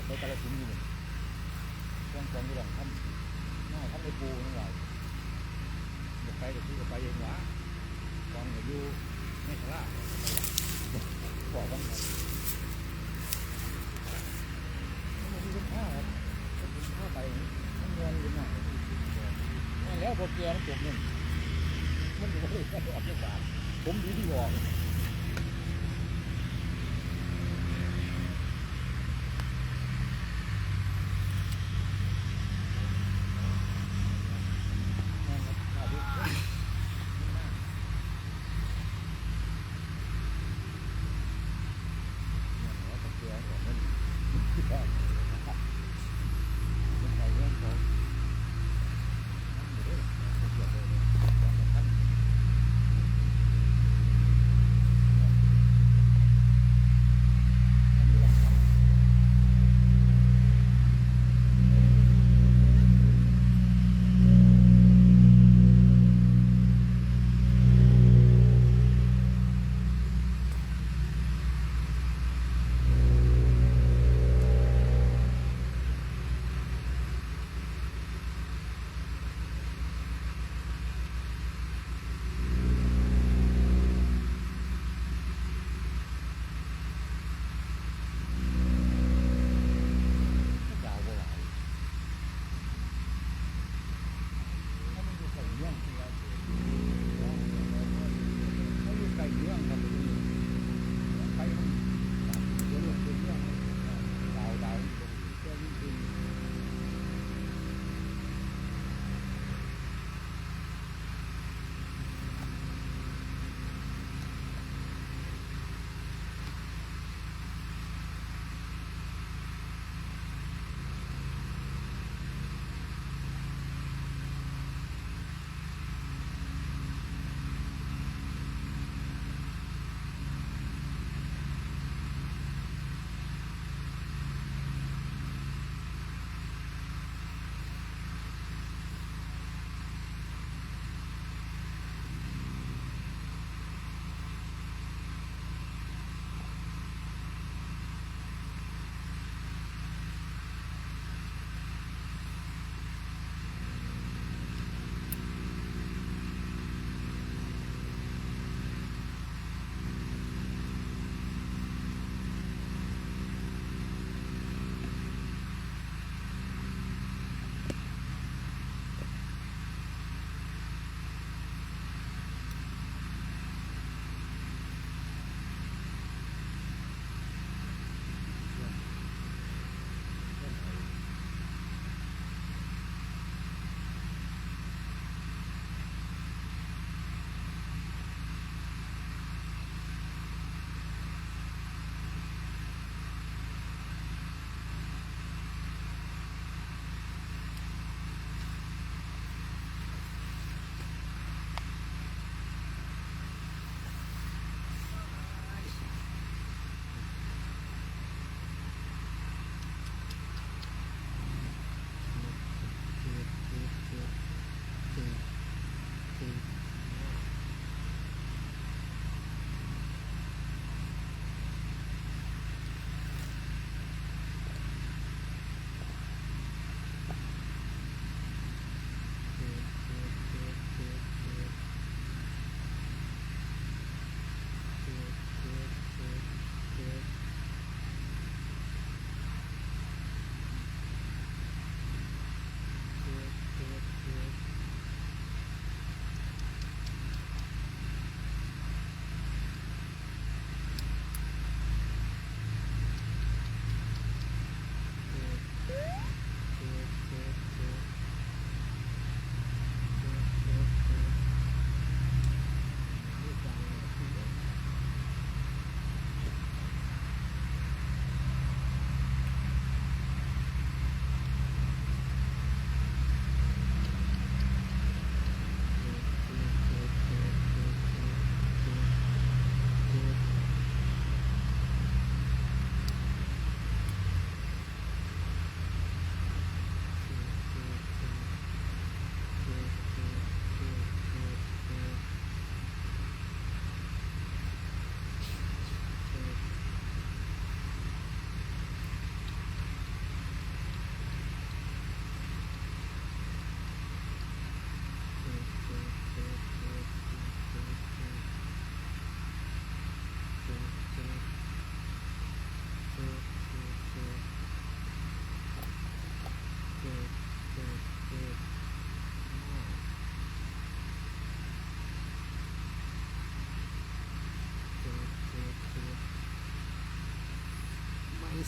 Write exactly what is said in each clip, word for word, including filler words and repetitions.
ไปกาฬสินธุ์อยู่นี่ ช่วงกองอยู่หลังถ้ำ หน้าถ้ำในปูนั่นแหละ อยากไปก็คือก็ไปเองหวะ กองก็อยู่ในศาลา บอกว่าไง มันมีปัญหาครับ ถ้าไป มันม่วนอยู่นะ นั่นแล้วพอแกมันจบเนี่ย มันอยู่บ่ได้ออกจากบ้าน ผมดีที่ออก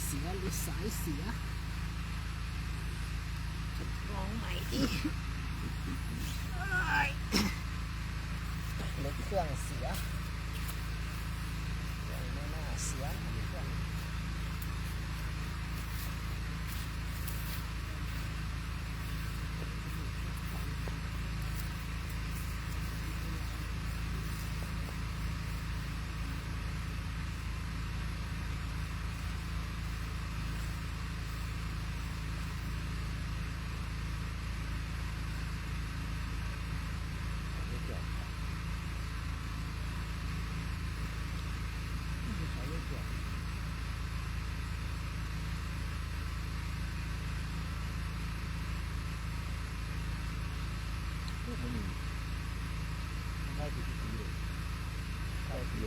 เสียหรือสายเสีย ทดลองใหม่ดิ เอ้ย รถเครื่องเสีย เครื่องไม่น่าเสีย เครื่อง พวกมันนี่มันได้กี่ปีเลย เก้ากิโล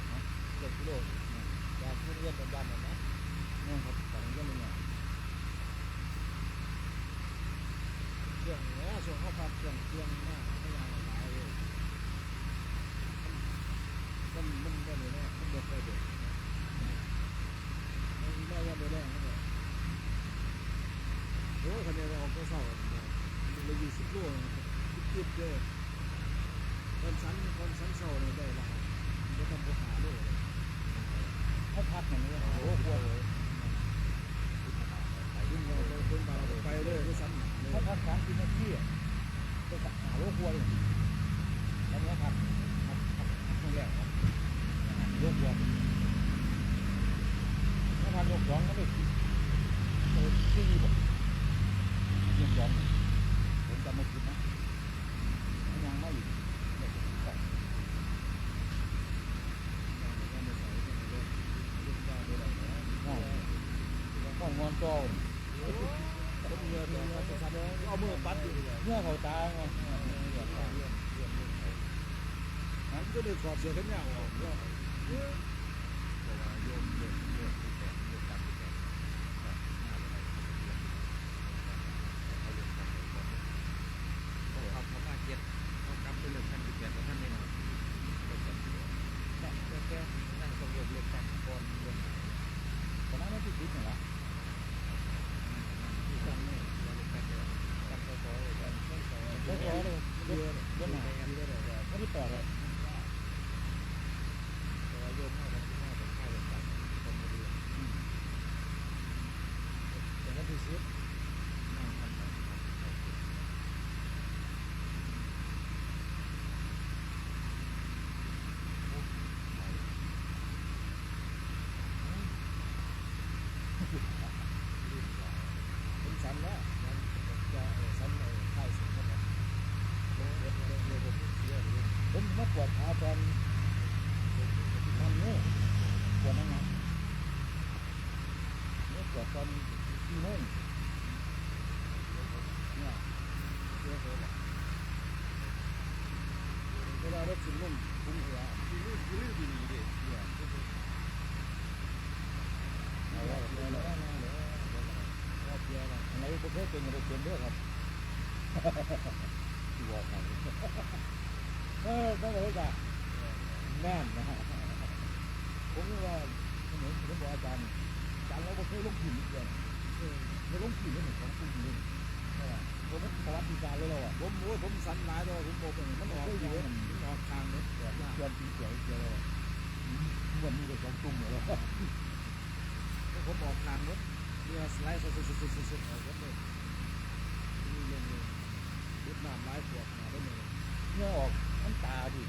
ฮะ เจ็ดกิโล อืม จากโรงเรียนไปบ้านนั่นนะ แม่นครับ จากโรงเรียนไปเนี่ย ช่วงเนี้ย ช่วงเขาพัก ช่วง ช่วงหน้าเขาไม่ยางหลายเลย มัน มัน มันบ่ได้เนาะ มันบ่ค่อยได้ มันมาวันเดียวแรงมันก็ โอ้ย คันนี้เราออกแต่เช้าเนี่ย มันละยี่สิบโล ติดๆเลย ตอนสัน ตอนสันเช้าเนี่ยได้ละ บ่ต่ำกว่าห้าโลเลย เขาพักอย่างนี้ ห้าโลกว่าเลย วิ่งเราไป ไปเลย ด้วยซ้ำ เขาพักสามสิบนาทีอะ ไปสักห้าโลกว่าเอง แล้วเนี้ยครับ ครับ ครับ ครับ ช่วงแรกครับ ห้าโลกว่า ถ้าทานยกสองก็ได้ เออ สี่บ่ ยกสอง ผมจำไม่ผิดนะ มันยังไม่อยู่ ห้อง ห้องนอนเก่า เอามือปัดอยู่ เมื่อเขาตายไง มันจะได้ถอดเสื้อแขนยาวออกเนาะ เพราะว่าโยมเลือก เลือกที่แปด เลือกตามที่แปด เขาขับเขามาเจ็ด เขากลับไปเลือกคันที่แปด กับคันนี้เนาะ เลือกคันที่แปด แต่ แต่ แต่นั่นต้องยกเลิกกันก่อนเรื่อง ตอนนั้นมันติดติดเหรอ สสเลย เดี๋ยว เดี๋ยวหน่อย วันที่แปดเลย แต่ว่าโยมเข้าวันที่ห้า ผมเข้าวันจันทร์ ผมไม่รู้ อืม แต่วันที่สิบ นั่งทำสองวัน ผมสันแล้ว สัน เอ่อ สัน เอ่อ ท้ายสุดครับ ผมมาปวดขาตอน ตอนนี้ ปวดหนักๆ เนี่ย ปวดตอนสี่โมง เนี่ย เวลารถสิบโมง ผมหัว เอาละ เอาละ เอาละ เอาละ อันไหนบ่เคยเป็นก็ได้เป็นเด้อครับ สิบอกให้ เออ นั่นแหละจ้ะ แม่นนะ ผมว่า ผมเห็น ผมบอกอาจารย์ อาจารย์เราบ่เคยลงทุนเดียว เออ บ่ลงทุนเรื่องของคุณเลย เออ ผมว่าประวัติศาสตร์เลยเราอะ ผม โอ้ย ผมสันหลายเลย ผมบอกเลย มันออก มันออกทางเลย เกือบ เกือบปีเดียว เดียวเลย งวดนี้ก็สองตุ้มแล้ว แล้วผมออกทางหมด เรือสไลด์สุดๆๆๆๆ ออกหมดเลย นี่ลงเลย รดน้ำหลายขวด หาได้เลย เหงื่อออกน้ำตาดิ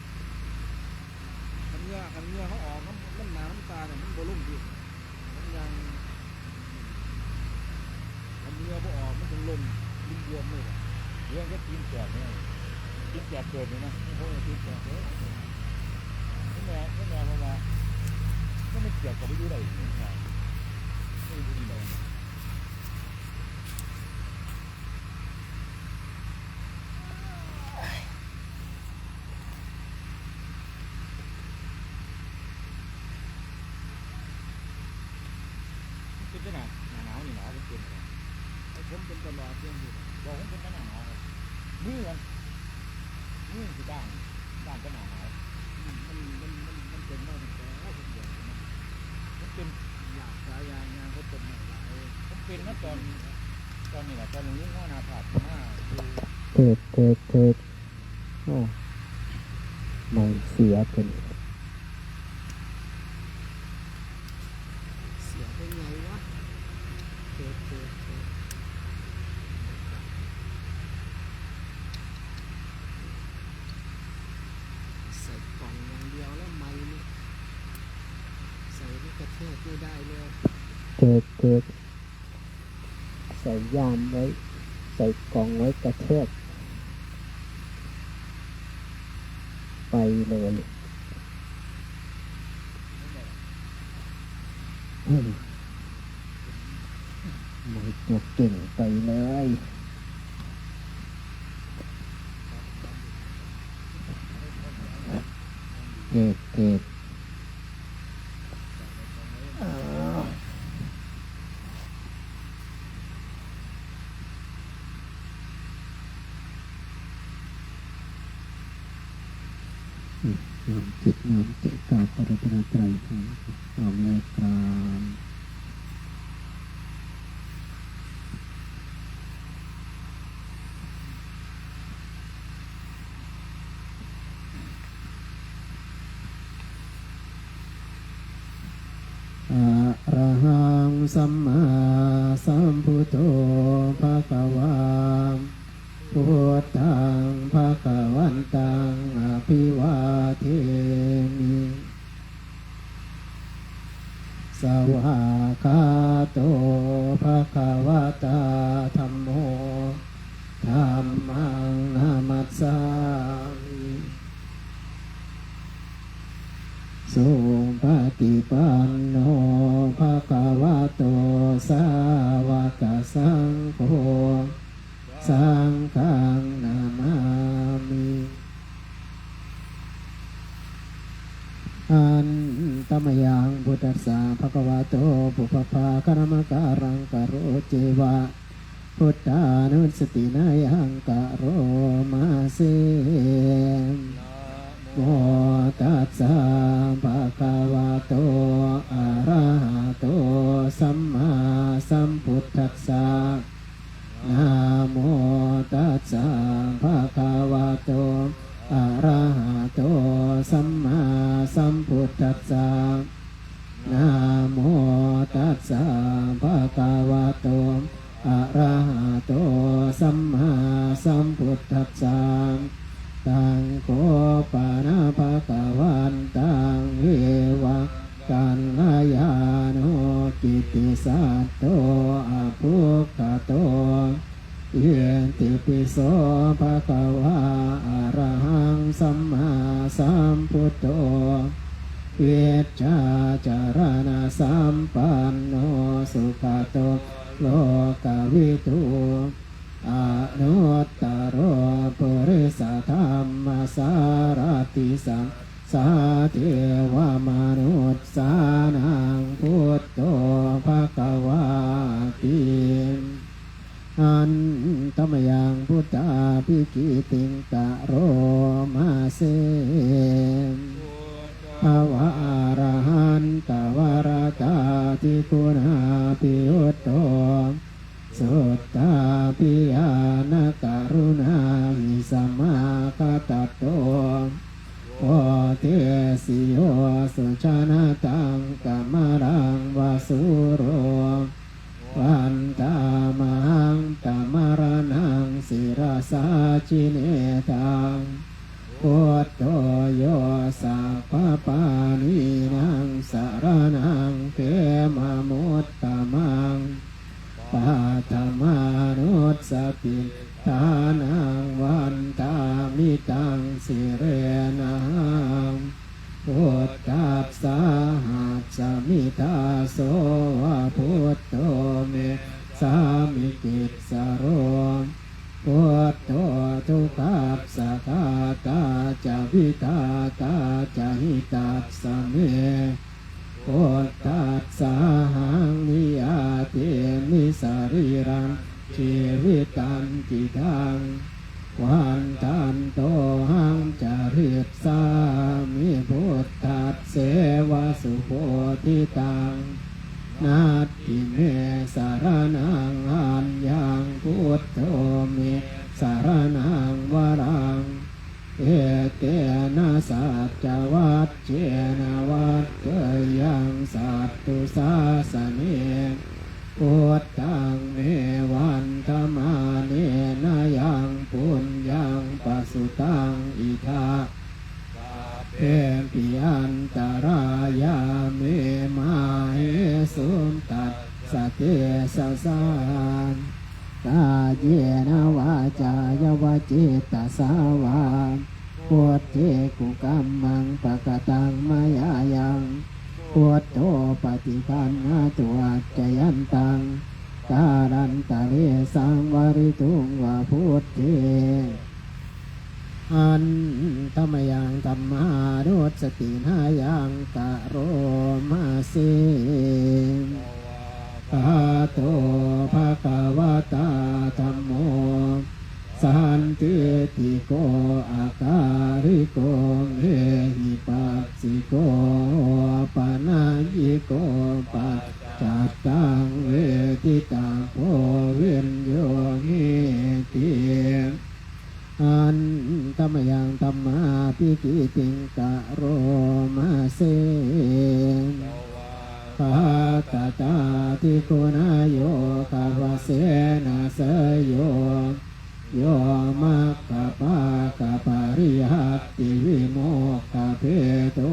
คันเหงื่อ คันเหงื่อเขาออก น้ำ น้ำหนาน้ำตาเนี่ย มันบ่ลงดิ มันยัง คันเหงื่อบ่ออก มันถึงลง มันบวมเลย เรื่องก็ตีนแตกเนี่ย ตีนแตกเกิดเลยนะ โอ้โห ตีนแตกเลย นี่แม่ นี่แม่มาว่า มันไม่เกี่ยวกับอายุได้ นี่แม่ นี่ดีเลย มันเป็นจังไง หน้าหนาวนี่หนาว มันเป็นอะไร ไอ้ผมเป็นตลอดเรื่องอยู่ บอกผมเป็นหน้าหนาวครับ มือกัน มือสิด้าน ด้านจะหน้าหนาว มัน มัน มัน มัน มันเป็นมาตั้งแต่ผมเกิดนะ มันเป็น อยากสายยาง มาตอน ตอนนี้แหละ ตอนนี้หัวหน้าภาคมาอยู่ ถูก ถูก ถูก โอ้ ไม่เสียเป็น เสียได้ไงวะ ถูก ถูก ถูก ใส่กล่องอย่างเดียวแล้วไมค์นี่ ใส่ลูกกระแทกไม่ได้เลย ถูก ถูก ใส่ย่ามไว้ ใส่กล่องไว้กระแทก ไปเลย อืม ไม่ตัวเก่งไปเลย เทศ เทศ อ่า อืม น้อมจิตน้อมใจกราบพระรัตนตรัยครับ พร้อมแล้วครับ Arahaṃ sammāsambuddho bhagavā, buddhaṃ bhagavantaṃ abhivādemi. Svākkhāto bhagavatā dhammo, dhammaṃ namassāmi. Supaṭipanno bhagavato sāvakasaṅgho, saṅghaṃ namāmi. Handa mayaṃ buddhassa bhagavato pubbabhāganamakāraṃ karoceva, buddhānussatinayaṃ karoma se. Namo tassa bhagavato arahato sammāsambuddhassa. Namo tassa bhagavato arahato sammāsambuddhassa. Namo tassa bhagavato arahato sammāsambuddhassa. Taṃ kho pana bhagavantaṃ evaṃ kalyāṇo kittisaddo abbhuggato. Itipi so bhagavā arahaṃ sammāsambuddho, vijjācaraṇasampanno sugato lokavidū, anuttaro purisadammasārathi satthā devamanussānaṃ buddho bhagavāti. Handa mayaṃ buddhābhigītiṃ karoma se. Bhava arahantavaratādiguṇābhiyutto, suddhābhiñāṇakaruṇāhi samāgatatto, bodhesi yo sujanataṃ kamalaṃ va sūro, vandāmahaṃ tamaraṇaṃ sirasā jinendaṃ. Buddho yo sabbapāṇīnaṃ saraṇaṃ khemamuttamaṃ, paṭhamānussatiṭṭhānaṃ vandāmi taṃ sirenahaṃ. Buddhassāhasmi dāso va, buddho me sāmikissaro, buddho dukkhassa ghātā ca vidhātā ca hitassa me. Buddhassāhaṃ niyyādemi sarīrañjīvitañcidaṃ, vandantohaṃ carissāmi buddhasseva subodhitaṃ. natthi me saraṇaṃ aññaṃ, buddho me saraṇaṃ varaṃ. Etena saccavajjena vaḍḍheyyaṃ satthu sāsane. Buddhaṃ me vandamānena yaṃ puññaṃ pasutaṃ idha, sabbepi antarāyā me māhesuṃ tassa tejasā. Kāyena vācāya va cetasā vā, buddhe kukammaṃ pakataṃ mayā yaṃ, buddho paṭiggaṇhatu accayantaṃ, kālantare saṃvarituṃ va buddhe. Handa mayaṃ dhammānussatinayaṃ karoma se. Svākkhāto bhagavatā dhammo, sandiṭṭhiko akāliko ehipassiko opanayiko paccattaṃ veditabbo viññūhīti. Handa mayaṃ dhammābhigītiṃ karoma se. Svākkhātatādiguṇayogavasena seyyo, yo maggapākapariyattivimokkhabhedo,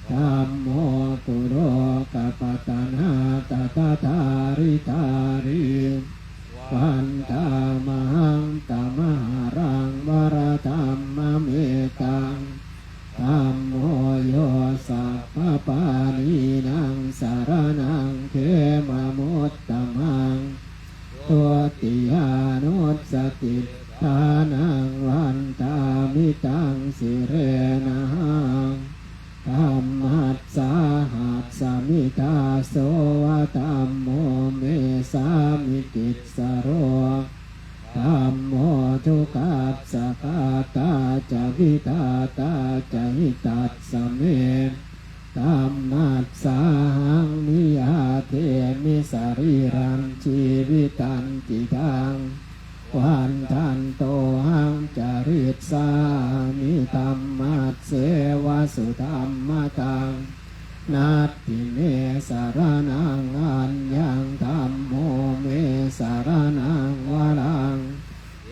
dhammo kulokapatanā tadadhāridhārī, vandāmahaṃ tamaharaṃ varadhammametaṃ. Dhammo yo sabbapāṇīnaṃ saraṇaṃ khemamuttamaṃ, dutiyānussatiṭṭhānaṃ vandāmi taṃ sirenahaṃ. Dhammassāhasmi dāso va, dhammo me sāmikissaro, dhammo dukkhassa ghātā ca vidhātā ca hitassa me, dhammassāhaṃ niyyādemi sarīrañjīvitañcidaṃ, vandantohaṃ carissāmi dhammasseva sudhammataṃ. Natthi me saraṇaṃ aññaṃ, dhammo me saraṇaṃ varaṃ.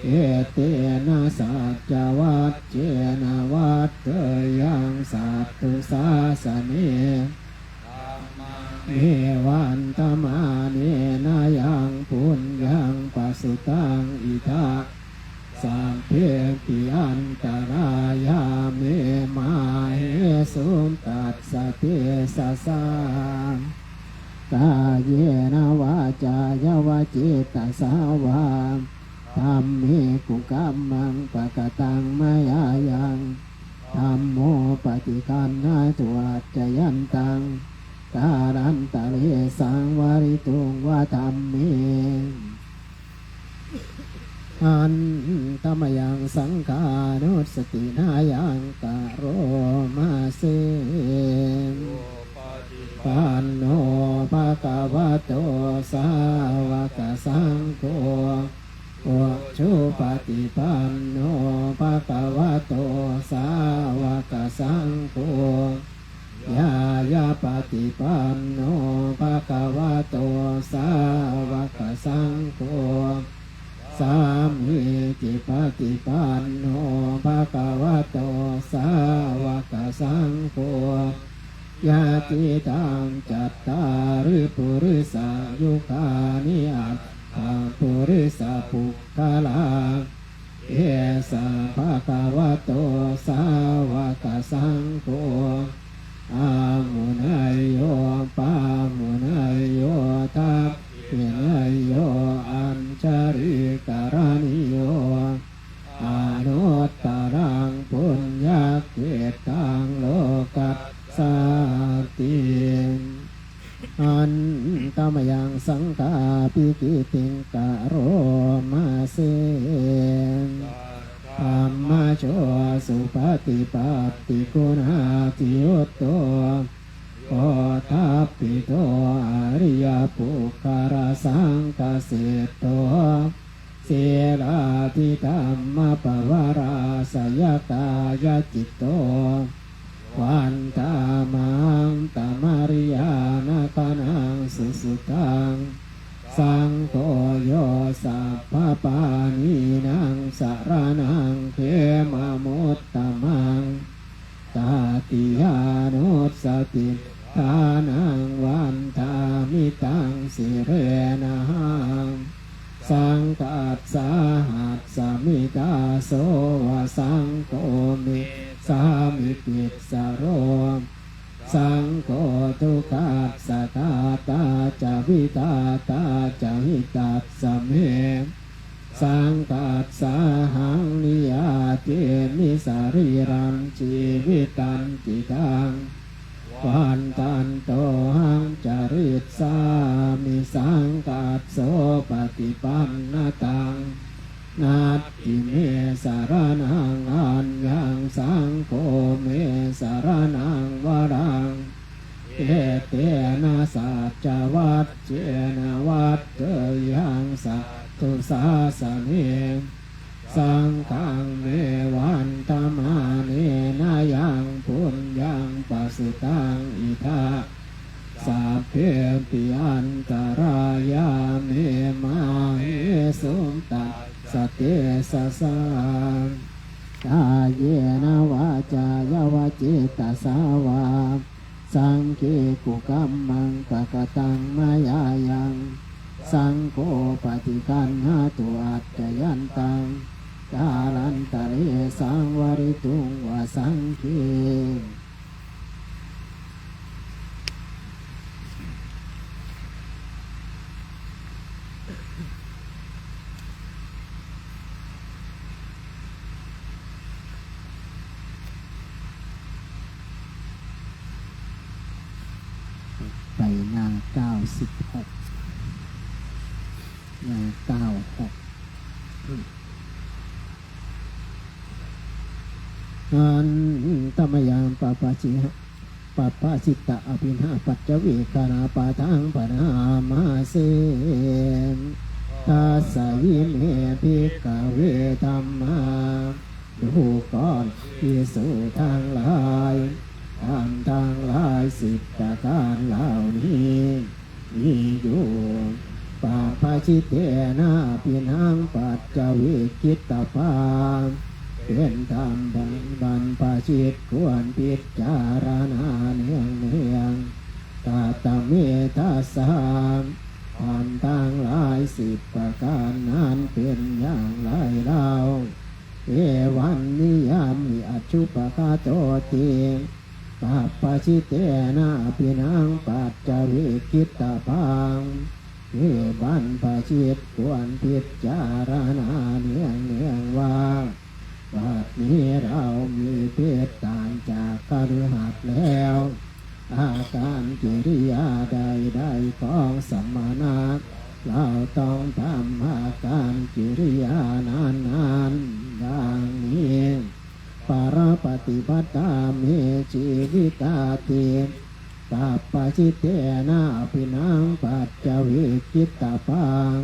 Etena saccavajjena vaḍḍheyyaṃ satthu sāsane. Me vandamānena yaṃ puññaṃ pasutaṃ idha, sabbepi antarāyā me māhesuṃ tassa tejasā. Kāyena vācāya va cetasā vā, dhamme kukammaṃ pakataṃ mayā yaṃ, dhammo paṭiggaṇhatu accayantaṃ, kālantare saṃvarituṃ va dhamme. Handa mayaṃ saṅghānussatinayaṃ karoma se. Panno bhagavato sāvakasaṅgho, ujupaṭipanno bhagavato sāvakasaṅgho, ñāyapaṭipanno bhagavato sāvakasaṅgho, sāmīcipaṭipanno bhagavato sāvakasaṅgho, yadidaṃ cattāri purisayugāni aṭṭha purisapuggalā, esa bhagavato sāvakasaṅgho, āhuneyyo pāhuneyyo dakkhiṇeyyo añjalikaraṇīyo, anuttaraṃ puññakkhettaṃ lokassāti. Handa mayaṃ saṅghābhigītiṃ karoma se. Saddhammajo supaṭipattiguṇādiyutto, Koṭṭhabbito ariyapuggalasaṅghaseṭṭho, sīlādidhammapavarāsayakāyacitto, vandāmahaṃ tamariyāna gaṇaṃ susuddhaṃ. Saṅgho yo sabbapāṇīnaṃ saraṇaṃ khemamuttamaṃ, tatiyānussatiṭṭhānaṃ vandāmi taṃ sirenahaṃ. Saṅghassāhasmi dāso va saṅgho me sāmikissaro. Saṅgho dukkhassa ghātā ca vidhātā ca hitassa me. Saṅghassāhaṃ niyyādemi sarīrañjīvitañcidaṃ. Vandantohaṃ carissāmi saṅghassopaṭipannataṃ. Natthi me saraṇaṃ aññaṃ, saṅgho me saraṇaṃ varaṃ. Etena saccavajjena vaḍḍheyyaṃ satthu sāsane. Saṅghaṃ me vandamānena yaṃ puññaṃ pasutaṃ idha, sabbepi antarāyā me māhesuṃ tassa tejasā. Kāyena vācāya va cetasā vā, saṅghe kukammaṃ pakataṃ mayā yaṃ, saṅgho paṭiggaṇhatu accayantaṃ, kālantare saṃvarituṃ va saṅghe. ไปหน้าเก้าสิบหก หน้าเก้าหก Handa mayaṃ pabbajitā, pabbajitā abhiṇhaṃ pañcaveghaṇaṃ padaṃ bhaṇāma se. Dasayime bhikkhave dhammā, ดูก่อนภิกษุทั้งหลาย ธรรมทั้งหลายสิบประการเหล่านี้ มีอยู่ Pabbajitena abhiṇhaṃ paccavekkhitabbaṃ. เป็นธรรมอันบรรพชิตควรพิจารณาเนืองๆ Katame tassa. ธรรมทั้งหลายสิบประการนั้นเป็นอย่างไรเล่า Evaṃ niyyāmi ajjupakatoti. Pabbajitena abhiṇhaṃ paccavekkhitabbaṃ. คือบรรพชิตควรพิจารณาเนืองๆ ว่า บัดนี้เรามีเพศต่างจากคฤหัสถ์แล้ว อาการกิริยาใดๆ ของสมณะ เราต้องทำอาการกิริยานั้นๆ ดังนี้ Parapaṭipadā me jīvitādī. Pabbajitena abhiṇhaṃ paccavekkhitabbaṃ.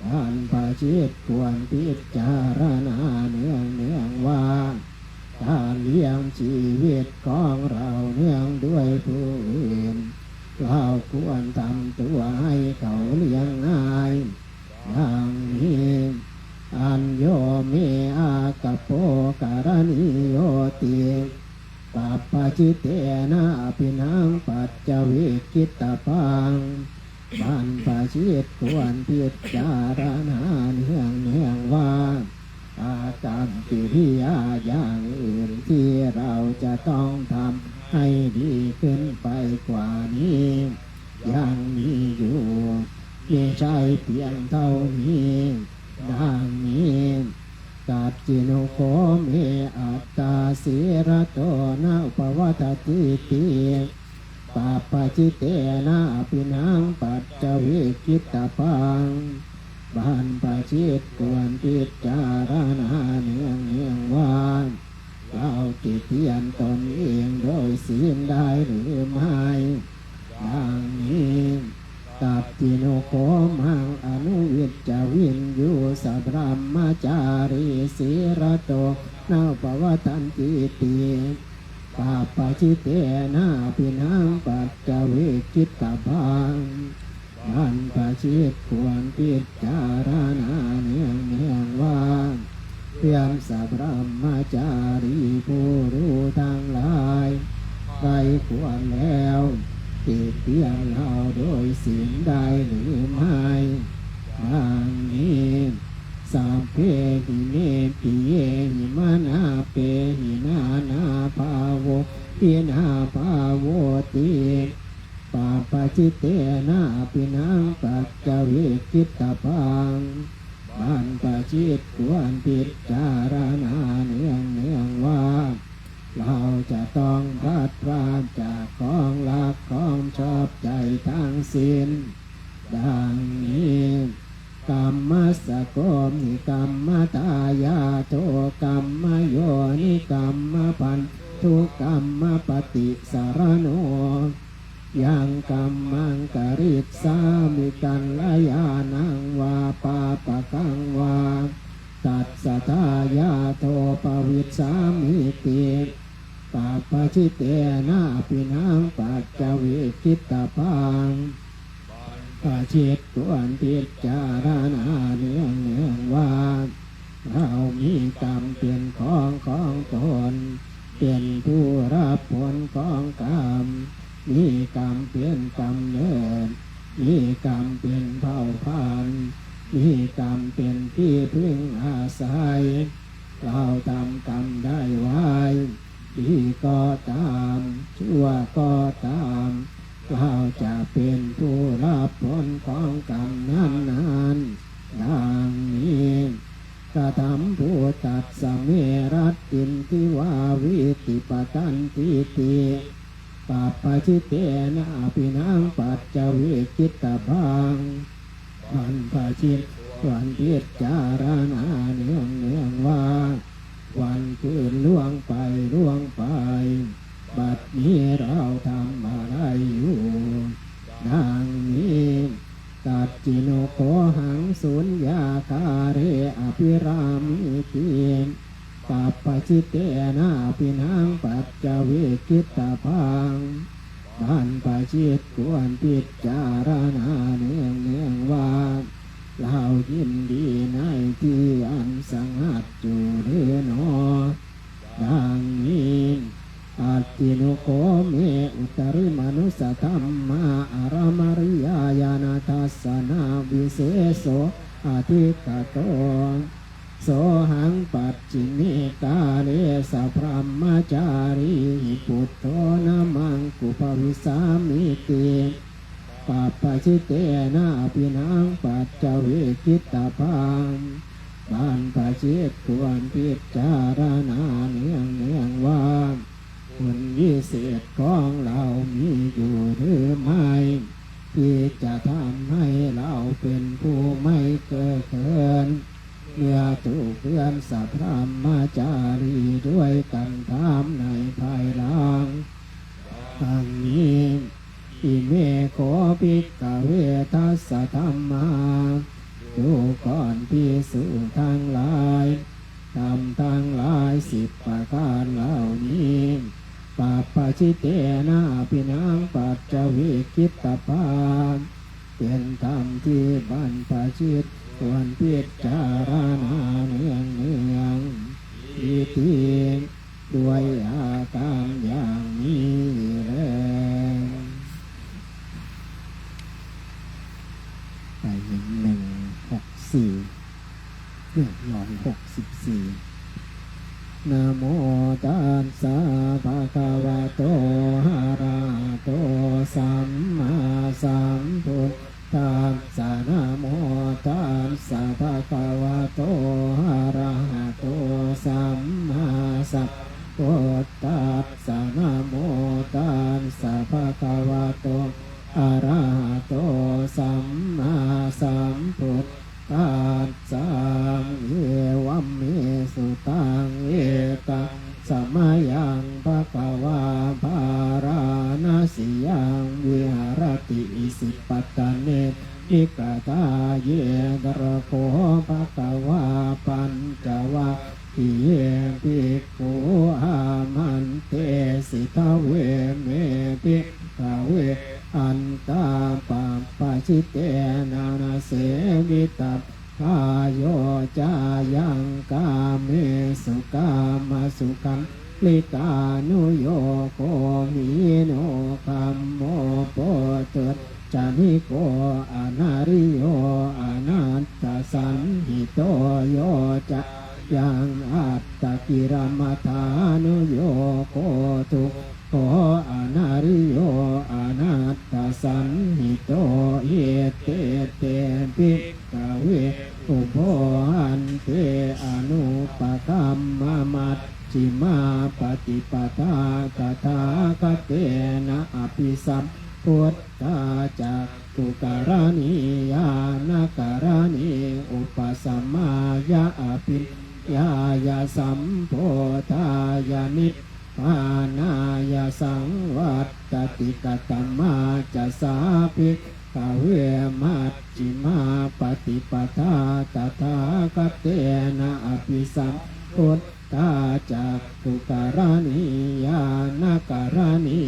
บรรพชิตควรพิจารณาเนืองๆ ว่า การเลี้ยงชีวิตของเราเนื่องด้วยผู้อื่น เราควรทำตัวให้เขาเลี้ยงง่าย ดังนี้ Añño me āgappo karaṇīyoti. Pabbajitena abhiṇhaṃ paccavekkhitabbaṃ. บรรพชิตควรพิจารณาเนืองๆ ว่า อากัปกิริยาอย่างอื่นที่เราจะต้องทำให้ดีขึ้นไปกว่านี้ ยังมีอยู่ มิใช่เพียงเท่านี้ ดังนี้ Kaccino kho me atthā sīlato na uppavadattīti. Pabbajitena abhiṇhaṃ paccavekkhitabbaṃ. บรรพชิตควรพิจารณาเนืองๆ ว่า เราติเตียนตนเองโดยศีลได้หรือไม่ ดังนี้ Tassinu kho maṃ anuvijja viññū sabrahmacārī sīlato na uppavadantīti. Pabbajitena ābhinaṃ paccavekkhitabbaṃ. บรรพชิตควรพิจารณาเนืองๆว่า เพื่อนสัพพะบรหมจารีผู้รู้ทั้งหลาย ใคร่ครวญแล้ว ติเตียนเราโดยศีลได้หรือไม่ ดังนี้ Sabbehi me piyehi manāpehi nānābhāvo vinābhāvoti. Pabbajitena ābhinaṃ paccavekkhitabbaṃ. บรรพชิตควรพิจารณาเนืองๆว่า เราจะต้องพลัดพรากจากของรักของชอบใจทั้งสิ้น ดังนี้ Kammassako me kammadāyādo kammayoni kammabandhu kammapaṭisaraṇo. Yaṃ kammaṃ karissāmi kalyāṇaṃ vā pāpakaṃ vā, tassa dāyādo bhavissāmīti. Pabbajitena ābhinaṃ paccavekkhitabbaṃ. บรรพชิตควรพิจารณาเนืองๆว่า เรามีกรรมเป็นของของตน เป็นผู้รับผลของกรรม มีกรรมเป็นกำเนิด มีกรรมเป็นเผ่าพันธุ์ มีกรรมเป็นที่พึ่งอาศัย เราทำกรรมได้ไว้ ดีก็ตาม ชั่วก็ตาม เราจะเป็นผู้รับผลของกรรมนั้นๆ ดังนี้ Katambhūtassa me rattinti vā vīti patantīti. Pabbajitena ābhinaṃ paccavekkhitabbaṃ. บรรพชิตควรพิจารณาเนืองๆว่า วันคืนล่วงไปล่วงไป บัดนี้เราทำอะไรอยู่ ดังนี้ Tassinu kho haṃ suññāgāre abhirāmīti. Pabbajitena ābhinaṃ paccavekkhitabbaṃ. บรรพชิตควรพิจารณาเนืองๆว่า เรายินดีในที่อันสงัดอยู่หรือหนอ ดังนี้ Atthinu kho me uttarimanussadhammā aramariyāyana dassanaviseso adhigato. Sohaṃ pacchime kāle sabrahmacārīhi buddho namaṃ upavissāmīti. Pabbajitena ābhinaṃ paccavekkhitabbaṃ. บรรพชิตควรพิจารณาเนืองๆว่า คุณวิเศษของเรามีอยู่หรือไม่ ที่จะทำให้เราเป็นผู้ไม่เก้อเขิน เมื่อถูกเพื่อนสัพพะบรหมจารีด้วยกันถามในภายหลัง ดังนี้ Ime kho bhikkhave dasadhammā. ดูก่อนภิกษุทั้งหลาย ธรรมทั้งหลายสิบประการเหล่านี้ Pabbajitena ābhinaṃ paccavekkhitabbaṃ. เป็นธรรมที่บรรพชิตควรพิจารณาเนืองๆ Iti. ด้วยอาการอย่างนี้แล ไปหนึ่งหกสี่ เนี่ย ร้อยหกสิบสี่ Namo tassa bhagavato arahato sammāsambuddhassa. Namo tassa bhagavato arahato sammāsambuddhassa. Namo tassa bhagavato arahato sammāsambuddhassa. Evaṃ me sutaṃ. Ekaṃ sam Siyaṃ viharati isipatane migadāye. Tatra kho bhagavā pañcavaggiye bhikkhū āmantesi: Dveme, bhikkhave, antā pabbajitena na sevitabbā. Yo cāyaṃ kāmesu kāmasukhallikānuyogo hīno gammo pothujjaniko anariyo anatthasañhito, yo cāyaṃ attakilamathānuyogo dukkho anariyo anatthasañhito. Icchete, bhikkhave, ubho ante anupagamma majjhimā paṭipadā tathāgatena abhisambuddhā cakkhukaraṇī ñāṇakaraṇī upasamāya abhiññāya sambodhāya nibbānāya saṃvattati. Katamā ca sā, bhikkhave, majjhimā paṭipadā tathāgatena abhisambuddhā cakkhukaraṇī ñāṇakaraṇī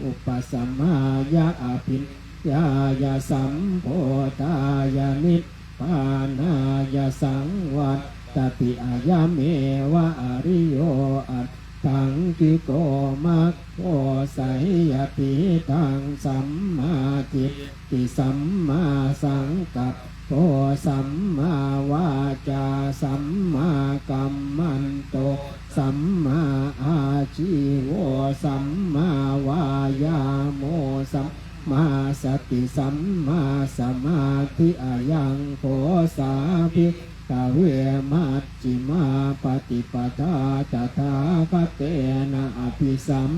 upasamāya abhiññāya sambodhāya nibbānāya saṃvattati? Ayameva ariyo aṭṭhaṅgiko maggo, seyyathidaṃ: sammādiṭṭhi sammāsaṅkappo sammāvācā sammākammanto sammāājīvo sammāvāyāmo sammāsati sammāsamādhi. Ayaṃ kho sā, bhikkhave, majjhimā paṭipadā tathāgatena abhisam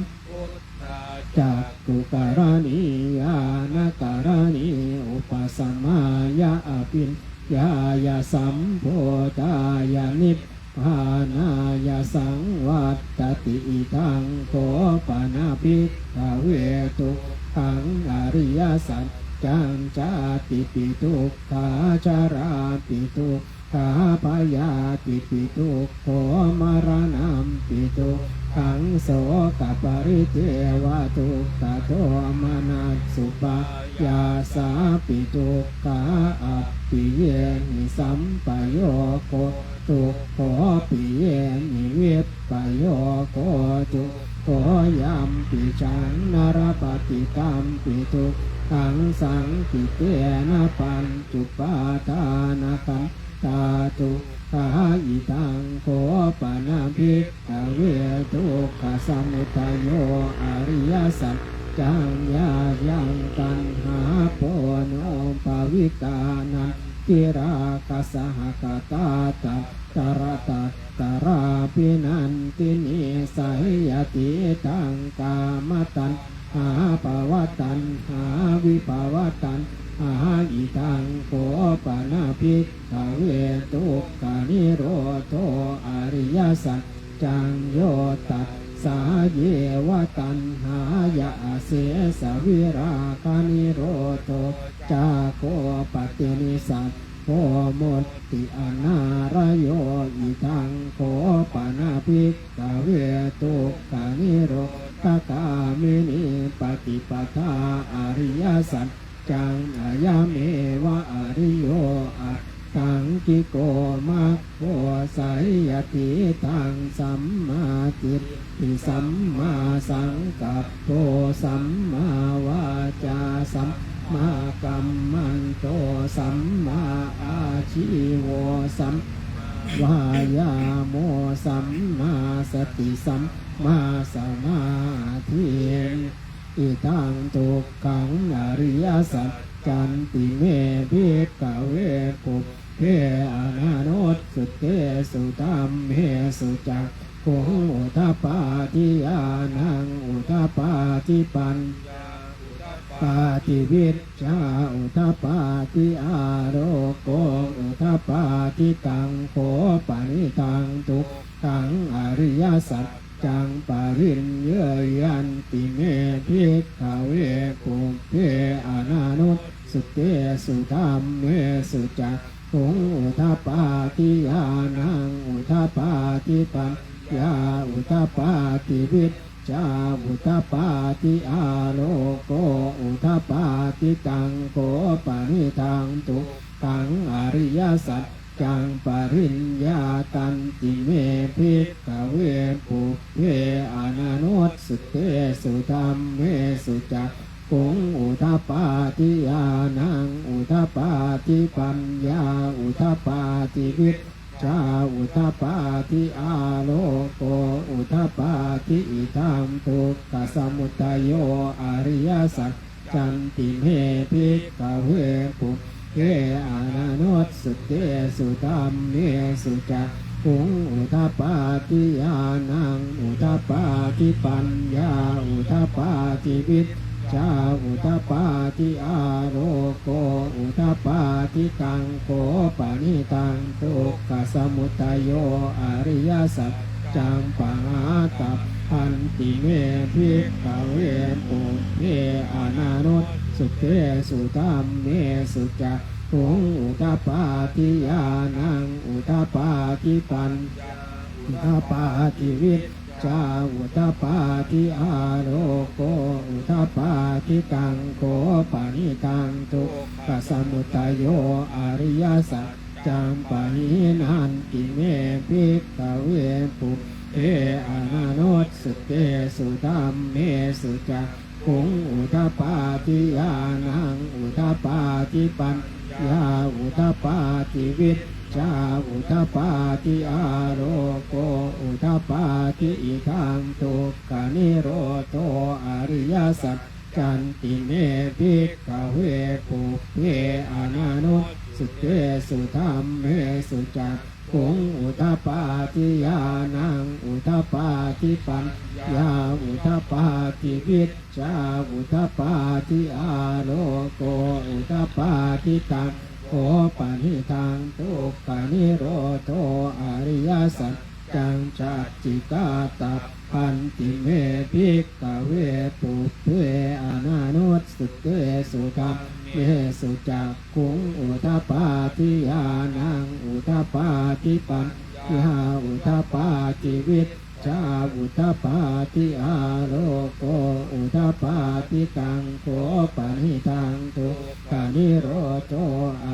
cakkhukaraṇī ñāṇakaraṇī upasamāya abhiññāya sambodhāya nibbānāya saṃvattati. Idaṃ kho pana, bhikkhave, dukkhaṃ ariyasaccaṃ: jātipi dukkhā jarāpi duk khā byādhipi dukkho maraṇampi dukkhaṃ sokaparidevadukkhadomanassupāyāsāpi dukkhā appiyehi sampayogo dukkho piyehi vippayogo dukkho yampicchaṃ na labhati tampi dukkhaṃ saṅkhittena pañcupādānakkhandhā dukkhā. Idaṃ kho pana, bhikkhave, dukkhasamudayo ariyasaccaṃ: yāyaṃ taṇhā ponobbhavikā nandirāgasahagatā tatra tatrābhinandinī, seyyathidaṃ: kāmataṇ hā bhavataṇhā vibhavataṇhā. Idaṃ kho pana, bhikkhave, dukkhanirodho ariyasaccaṃ: yo tassāyeva taṇhāya asesavirāganirodho cāgo paṭinissag go mutti anālayo. Idaṃ kho pana, bhikkhave, dukkhanirodhagāminī paṭipadā ariyasaccaṃ: ayameva ariyo aṭṭhaṅgiko maggo, seyyathidaṃ: sammādiṭṭhi sammāsaṅkappo sammāvācā sammākammanto sammāājīvo sammāvāyāmo sammāsati sammāsamādhi. Idaṃ dukkhaṃ ariyasaccanti me, bhikkhave, pub be ananussutesu dhammesu cakkhuṃ udapādi ñāṇaṃ udapādi paññā udapādi vijjā udapādi āloko udapādi. Taṃ kho panidaṃ dukkhaṃ ariyasaccaṃ saccaṃ pariññeyyanti me bhikkhave pubbe ananussutesu dhammesu cakkhuṃ udapādi ñāṇaṃ udapādi paññā udapādi vijjā udapādi āloko udapādi. Taṃ kho panidaṃ dukkhaṃ ariyasaccaṃ pariññātanti me bhikkhave pubbe ananussutesu dhammesu cakkhuṃ udapādi ñāṇaṃ udapādi paññā udapādi vijjā udapādi āloko udapādi. Idaṃ dukkhasamudayo ariyasaccanti me bhikkhave pubbe ananussutesu dhammesu cakkhuṃ udapādi ñāṇaṃ udapādi paññā udapādi vijjā udapādi āloko udapādi. Taṃ kho panidaṃ dukkhasamudayo ariyasaccaṃ pahātabbanti me bhikkhave pubbe ananussutesu dhammesu cakkhuṃ udapādi ñāṇaṃ udapādi paññā udapādi vijjā udapādi āloko udapādi. Taṃ kho panidaṃ dukkhasamudayo ariyasaccaṃ pahīnanti me bhikkhave pubbe ananussutesu dhammesu cakkhuṃ udapādi ñāṇaṃ udapādi paññā udapādi vijjā udapādi āloko udapādi. Idaṃ dukkhanirodho ariyasaccanti me bhikkhave pubbe ananussutesu dhammesu cakkhuṃ udapādi ñāṇaṃ udapādi paññā udapādi vijjā udapādi āloko udapādi. Taṃ kho panidaṃ dukkhanirodho ariyasaccaṃ sacchikātabbanti me bhikkhave pubbe ananussutesu dhammesu cakkhuṃ udapādi ñāṇaṃ udapādi paññā udapādi vijjā udapādi āloko udapādi. Taṃ kho panidaṃ dukkhanirodho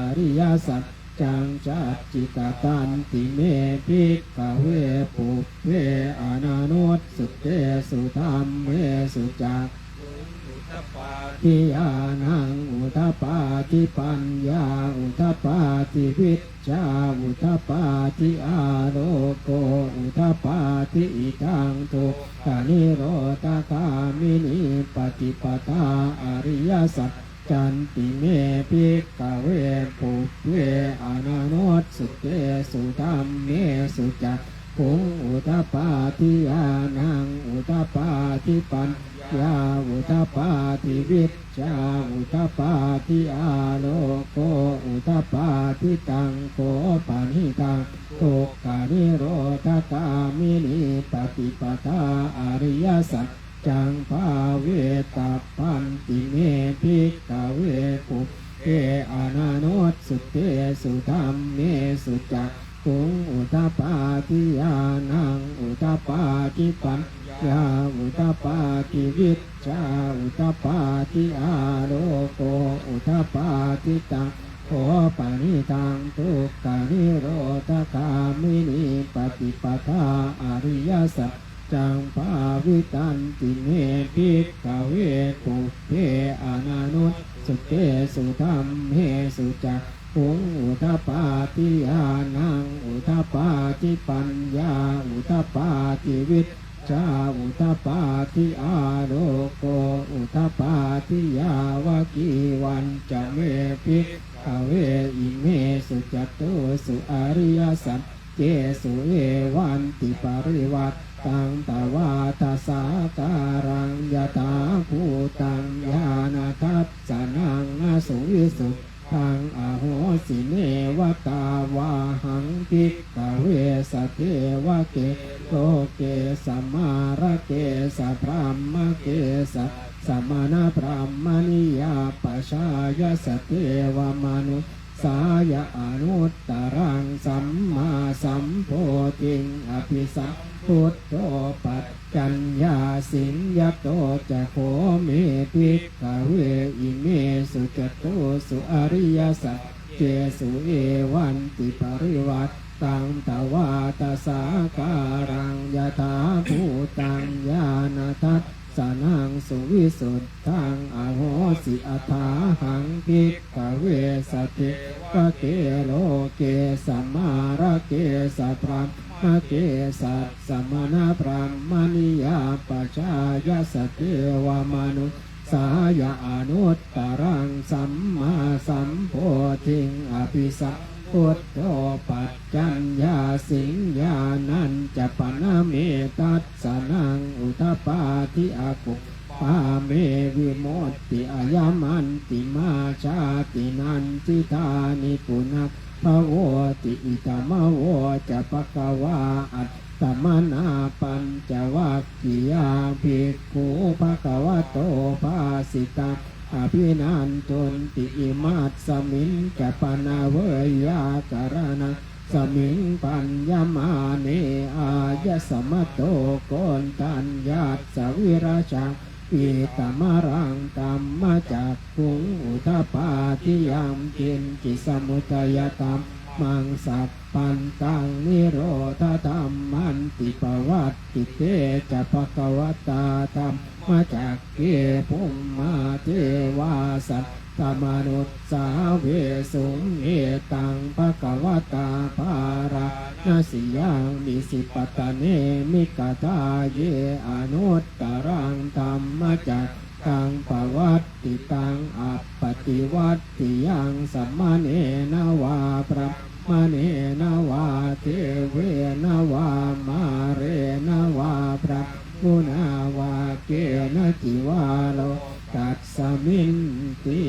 ariyasaccaṃ sacchikatanti me bhikkhave pubbe ananussutesu dhammesu cakkhuṃ udapādi ñāṇaṃ udapādi paññā udapādi vijjā udapādi āloko udapādi. Idaṃ dukkhanirodhagāminī paṭipadā ariyasaccanti me bhikkhave pubbe ananussutesu dhammesu cakkhuṃ udapādi ñāṇaṃ udapādi paññā udapādi vijjā udapādi āloko udapādi. Taṃ kho panidaṃ dukkhanirodhagāminī paṭipadā ariyasaccaṃ bhāvetabbanti me bhikkhave pubbe ananussutesu dhammesu cakkhuṃ udapādi ñāṇaṃ udapādi paññā udapādi vijjā udapādi āloko udapādi. Taṃ kho panidaṃ dukkhanirodhagāminī paṭipadā ariyasaccaṃ bhāvitanti me bhikkhave pubbe ananussutesu dhammesu cakkhuṃ udapādi ñāṇaṃ udapādi paññā udapādi vijjā udapādi āloko udapādi. Yāvakīvañca me bhikkhave imesu catūsu ariyasaccesu evantiparivaṭṭaṃ dvādasākāraṃ yathābhūtaṃ ñāṇadassanaṃ na suvisuddhaṃ taṃ ahosi. Neva tāvāhaṃ bhikkhave sadevake loke samārake sabrahmake sassamaṇabrāhmaṇiyā pajāya sadevamanussāya anuttaraṃ sammāsambodhiṃ abhisambuddho paccaññāsiṃ. Yato ca kho me bhikkhave imesu catūsu ariyasaccesu evantiparivaṭṭaṃ dvādasākāraṃ yathābhūtaṃ ñāṇadassanaṃ suvisuddhaṃ ahosi. Athāhaṃ bhikkhave sadevake loke samārake sabrahmake sassamaṇabrāhmaṇiyā pajāya sadevamanussāya anuttaraṃ sammāsambodhiṃ abhisambuddho paccaññāsiṃ. Ñāṇañca pana me dassanaṃ udapādi: akup pā me vimutti, ayamantimā jāti, nañciḍḍhāni punabbhavoti. Idamavoca bhagavā. Attamanā pañcavaggiyā bhikkhū bhagavato bhāsitaṃ abhinandunti: imasmiñca pana veyyākaraṇa- smiṃ bhaññamāne āyasmato koṇḍaññassa virajaṃ vītamalaṃ dhammacakkhuṃ udapādi: yaṅkiñci samudayadhammaṃ sabbantaṃ nirodhadhammanti. Pavattite ca bhagavatā dhammacakke bhummā devā saddamanussāvesuṃ: etaṃ bhagavatā bārāṇasiyaṃ isipatane migadāye anuttaraṃ dhammacakkaṃ pavattitaṃ appaṭivattiyaṃ samaṇena vā brāhmaṇena vā devena vā mārena vā brahmunā vā kenaci vā lokasminti.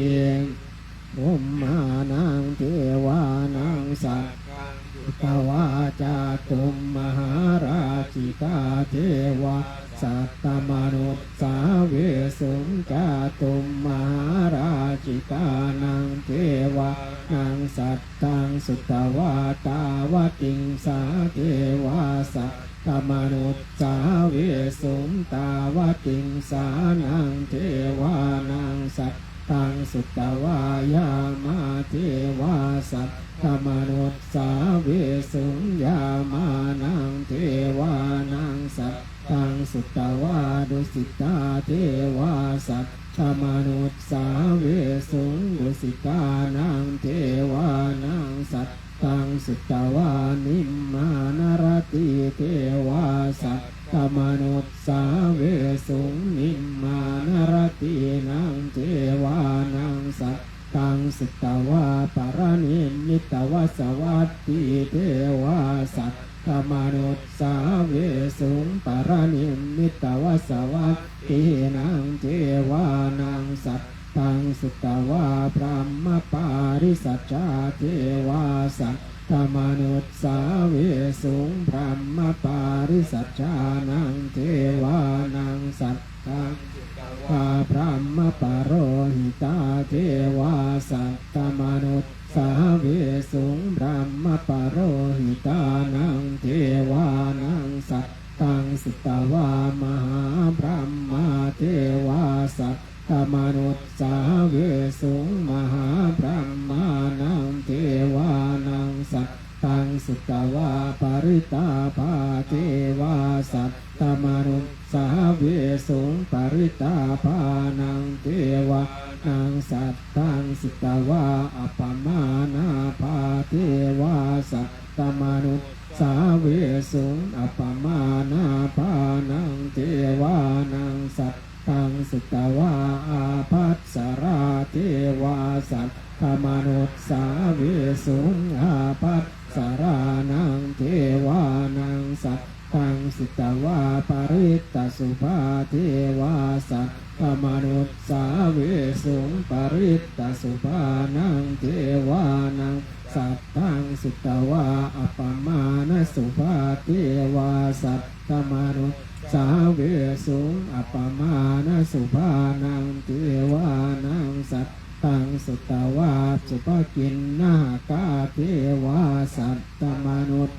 Bhummānaṃ devānaṃ saddaṃ sutvā cātummahārājikā devā saddamanussāvesuṃ. Cātummahārājikānaṃ devānaṃ saddaṃ sutvā tāvatiṃsā devā saddamanussāvesuṃ. Tāvatiṃsānaṃ devānaṃ saddaṃ sutvā yāmā devā saddamanussāvesuṃ. Yāmānaṃ devānaṃ saddaṃ sutvā tusitā devā saddamanussāvesuṃ. Tusitānaṃ devānaṃ saddaṃ sutvā nimmānaratī devā saddamanussāvesuṃ. Nimmānaratīnaṃ devānaṃ saddaṃ sutvā paranimmitavasavattī devā saddamanussāvesuṃ. Paranimmitavasavattīnaṃ devānaṃ saddaṃ sutvā brahmapārisajjā devā saddamanussāvesuṃ. Brahmapārisajjānaṃ devānaṃ saddaṃ sutvā brahmapurohitā devā saddamanussāvesuṃ. Brahmapurohitānaṃ devānaṃ saddaṃ sutvā mahābrahmā devā saddamanussāvesuṃ. Mahābrahmānaṃ devānaṃ saddaṃ sutvā parittābhā devā saddamanussāvesuṃ. Parittābhānaṃ devānaṃ saddaṃ sutvā appamāṇābhā devā saddamanussāvesuṃ. Appamāṇābhānaṃ devānaṃ saddaṃ sutvā ābhassarā devā saddamanussāvesuṃ. Ābhassarānaṃ devānaṃ saddaṃ sutvā parittasubhā devā saddamanussāvesuṃ. Parittasubhānaṃ devānaṃ saddaṃ sutvā appamāṇasubhā devā saddamanussāvesuṃ. Appamāṇasubhānaṃ devānaṃ saddaṃ sutvā subhakiṇhakā devā saddamanussāvesuṃ.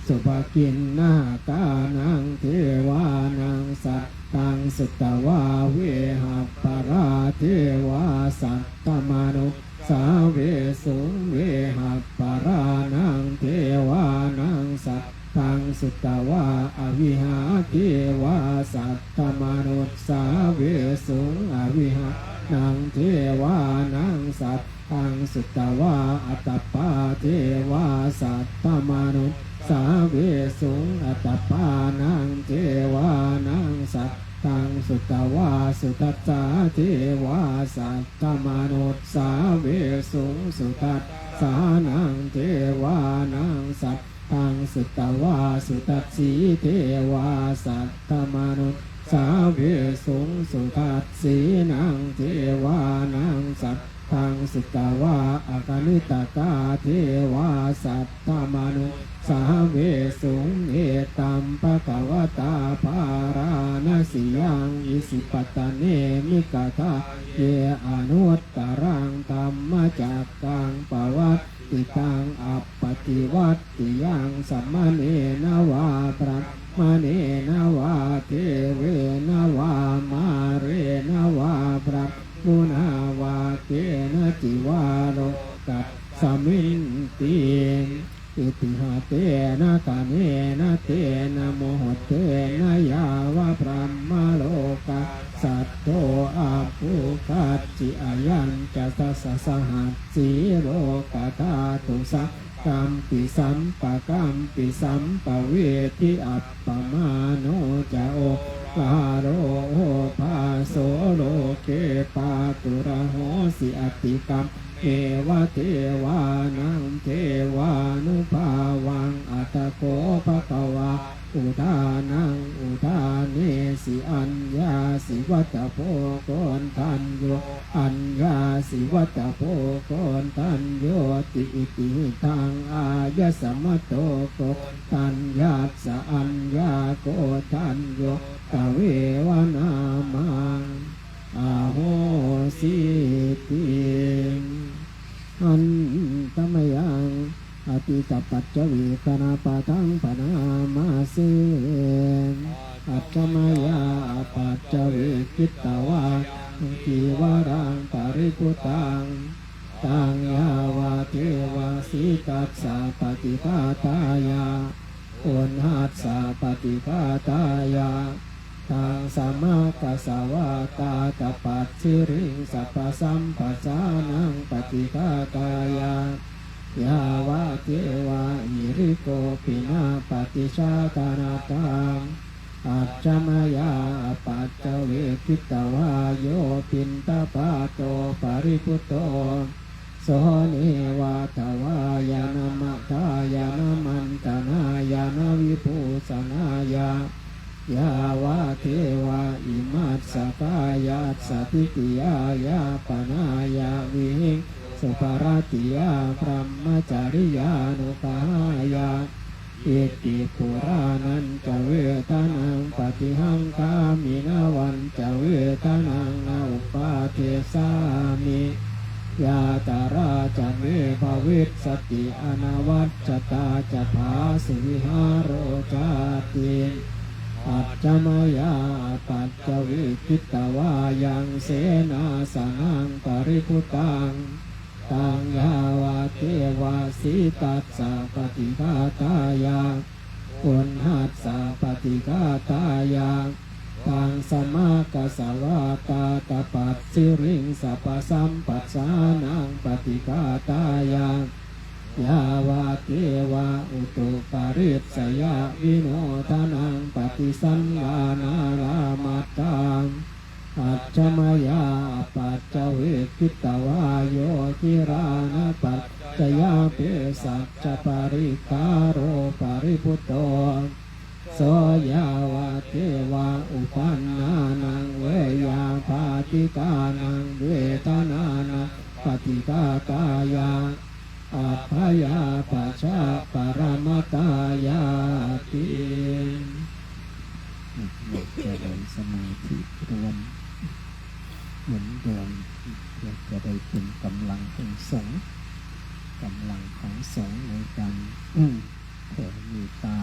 Subhakiṇhakānaṃ devānaṃ saddaṃ sutvā vehapphalā devā saddamanussāvesuṃ. Vehapphalānaṃ devānaṃ saddaṃ sutvā avihā devā saddamanussāvesuṃ. Avihānaṃ devānaṃ saddaṃ sutvā atappā devā saddamanussāvesuṃ. Atappānaṃ devānaṃ saddaṃ sutvā sudassā devā saddamanussāvesuṃ. Sudassānaṃ devānaṃ saddaṃ sutvā sudassī devā saddamanussāvesuṃ. Sudassīnaṃ devānaṃ saddaṃ sutvā akaniṭṭhakā devā saddamanussāvesuṃ. Etaṃ bhagavatā bārāṇasiyaṃ isipatane migadāye anuttaraṃ dhammacakkaṃ pavattitaṃ appaṭivattiyaṃ samaṇena vā brāhmaṇena vā devena vā mārena vā brahmunā vā kenaci vā lokasminti. Itiha tena khaṇena tena muhuttena yāva brahmalokā saddo abbhuggacchi. Ayañca dasasahassī lokadhātu saṅkampi sampakampi sampavedhi. Appamāṇo ca oḷāro obhāso loke pāturahosi atikam meva devānaṃ devānubhāvaṃ. Atha kho bhagavā udānaṃ udānesi: Aññāsi vata bho koṇḍañño, aññāsi vata bho koṇḍaññoti. Itihidaṃ āyasmato koṇḍaññassa aññākoṇḍañño tveva nāmaṃ ahosīti. Handa mayaṃ atītapaccavekkhaṇapāṭhaṃ bhaṇāma se. Ajja mayā apaccavekkhitvā cīvaraṃ paribhuttaṃ, taṃ yāvadeva sītassa paṭighātāya uṇhassa paṭighātāya taṃ samaggāsa vātātapasiriṃsa pasamphassānaṃ paṭighātāya yāvadeva hirikopinaṃ paṭicchādanatthaṃ. Ajja mayā apaccavekkhitvā yo piṇḍapāto paribhutto, so neva davāya na madāya na maṇḍanāya na vibhūsanāya yāvadeva imassa kāyassa ṭhitiyā yāpanāya vihiṃsuparatiyā brahmacariyānuggahāya. Iti purāṇañca vedanaṃ paṭihaṅkhāmi navañca vedanaṃ na uppādessāmi, yātrā ca me bhavissati anavajjatā ca phāsuvihāro cāti. Ajja mayā apaccavekkhitvā yaṃ senāsanaṃ paribhuttaṃ, taṃ yāvadeva sītassa paṭighātāya uṇhassa paṭighātāya taṃ samaggāsa vātātapasiriṃsa pasamphassānaṃ paṭighātāya yāvadeva utuparissayavinodanaṃ paṭisallānārāmatthaṃ. Ajja mayā apaccavekkhitvā yo gilānapaccayā Jayāpi saccaparikkāro paribhutto, so yāvadeva uppannānaṃ veyyābādhikānaṃ vedanānaṃ paṭighātāya, abyāpajjhaparamatāyāti. เจริญสมาธิรวมเหมือนเดิม เพื่อจะได้เป็นกำลังแห่งสงฆ์ กำลังของสงฆ์ในการแผ่เมตตา